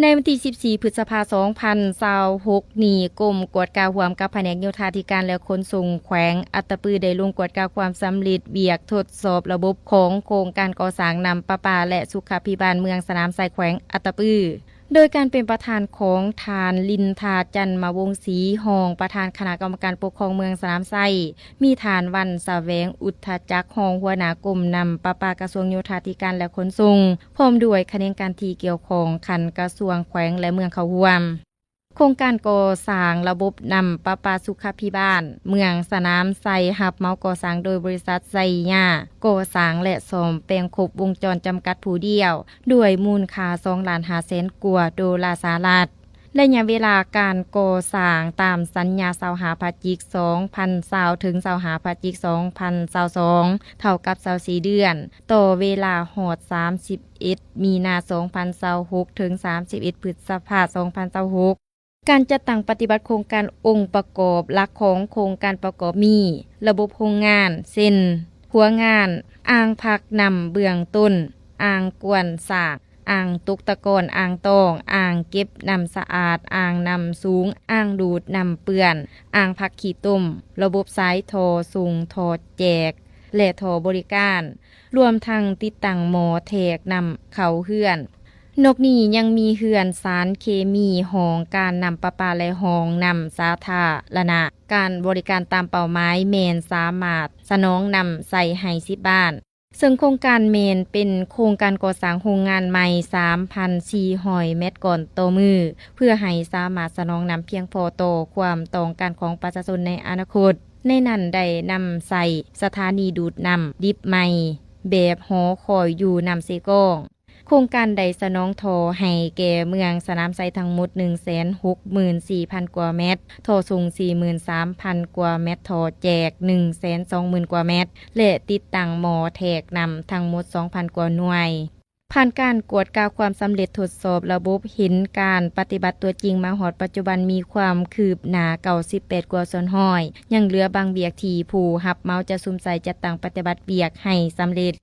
ໃນວັນທີສິບສີ່ ພຶດສະພາ ສອງພັນຊາວຫົກນີ້, ກົມກວດກາຮ່ວມກັບພະແນກໂຍທາທິການ ແລະ ຂົນສົ່ງແຂວງອັດຕະປື ໄດ້ລົງກວດກາຄວາມສຳເລັດວຽກທົດສອບລະບົບຂອງໂຄງການກໍ່ສ້າງນ້ຳປະປາ ແລະ ສຸຂາພິບານເມືອງສະໜາມໄຊ ແຂວງອັດຕະປື ໂດຍການເປັນປະທານຂອງທ່ານ ລິນທາ ຈັນມະວົງສີ ຮອງປະທານຄະນະກຳມະການປົກຄອງເມືອງສະໜາມໄຊ, ມີທ່ານ ວັນສະແຫວງ ອຸດທະຈັກ ຮອງຫົວໜ້າກົມນ້ຳປະປາ ກະຊວງໂຍທາທິການ ແລະ ຂົນສົ່ງ ພ້ອມດ້ວຍຂະແໜງການທີ່ກ່ຽວຂ້ອງຂັ້ນກະຊວງ, ແຂວງ ແລະ ເມືອງເຂົ້າຮ່ວມ. ໂຄງການກໍ່ສ້າງລະບົບນ້ຳປະປາສຸຂາພິບານເມືອງສະໜາມໄຊ ຮັບເໝົາກໍ່ສ້າງໂດຍບໍລິສັດໄຊຍາກໍ່ສ້າງ ແລະ ສ້ອມແປງຄົບວົງຈອນ ຈຳກັດຜູ້ດຽວ ດ້ວຍມູນຄ່າ ສອງລ້ານຫ້າແສນກວ່າໂດລາສະຫະລັດ. ໄລຍະເວລາການກໍ່ສ້າງຕາມສັນຍາ ຊາວຫ້າ ພະຈິກ ສອງພັນຊາວ ເຖິງ ຊາວຫ້າ ພະຈິກ ສອງພັນຊາວສອງ ເທົ່າກັບ ຊາວສີ່ເດືອນ, ຕໍ່ເວລາຮອດ ສາມສິບເອັດ ມີນາ ສອງພັນຊາວຫົກ ເຖິງ ສາມສິບເອັດ ພຶດສະພາ ສອງພັນຊາວຫົກ. ການຈັດຕັ້ງປະຕິບັດໂຄງການ. ອົງປະກອບຫຼັກຂອງໂຄງການປະກອບມີ ລະບົບໂຮງງານ ເຊັ່ນ ຄົວງານ, ອ່າງພັກນ້ຳເບື້ອງຕົ້ນ, ອ່າງກວນສາກ, ອ່າງຕົກຕະກອນ, ອ່າງຕອງ, ອ່າງເກັບນ້ຳສະອາດ, ອ່າງນ້ຳສູງ, ອ່າງດູດນ້ຳເປື້ອນ, ອ່າງພັກຂີ້ຕົມ, ລະບົບສາຍທໍ່ສົ່ງ, ທໍ່ແຈກ ແລະ ທໍ່ບໍລິການ, ລວມທັງຕິດຕັ້ງໝໍ້ແທກນ້ຳເຂົ້າເຮືອນ. ນອກນີ້ຍັງມີເຮືອນສານເຄມີ, ຫ້ອງການນ້ຳປະປາ ແລະ ຫ້ອງນ້ຳສາທາລະນະ. ການບໍລິການຕາມເປົ້າໝາຍແມ່ນສາມາດສະໜອງນ້ຳໃຊ້ໃຫ້ສິບບ້ານ, ເຊິ່ງໂຄງການແມ່ນເປັນໂຄງການກໍ່ສ້າງໂຮງງານໃໝ່ ສາມພັນສີ່ຮ້ອຍແມັດກ້ອນຕໍ່ມື້ ເພື່ອໃຫ້ສາມາດສະໜອງນ້ຳພຽງພໍຕໍ່ຄວາມຕ້ອງການຂອງປະຊາຊົນໃນອະນາຄົດ, ໃນນັ້ນໄດ້ນຳໃຊ້ສະຖານີດູດນ້ຳດິບໃໝ່ ແບບຫໍຄອຍຢູ່ນ້ຳເຊກອງ. ໂຄງການໄດ້ສະໜອງທໍ່ໃຫ້ແກ່ເມືອງສະໜາມໄຊທັງໝົດ ໜຶ່ງແສນຫົກໝື່ນສີ່ພັນກວ່າແມັດ, ທໍ່ສົ່ງ ສີ່ໝື່ນສາມພັນກວ່າແມັດ, ທໍ່ແຈກ ໜຶ່ງແສນສອງໝື່ນກວ່າແມັດ ແລະ ຕິດຕັ້ງໝໍ້ແທກນ້ຳທັງໝົດ ສອງພັນກວ່າໜ່ວຍ. ຜ່ານການກວດກາຄວາມສຳເລັດທົດສອບລະບົບ, ເຫັນການປະຕິບັດຕົວຈິງມາຮອດປັດຈຸບັນມີຄວາມຄືບໜ້າ ເກົ້າສິບແປດກວ່າສ່ວນຮ້ອຍ, ຍັງເຫຼືອບາງວຽກທີ່ຜູ້ຮັບເໝົາຈະສຸມໃສ່ຈັດຕັ້ງປະຕິບັດວຽກໃຫ້ສຳເລັດ.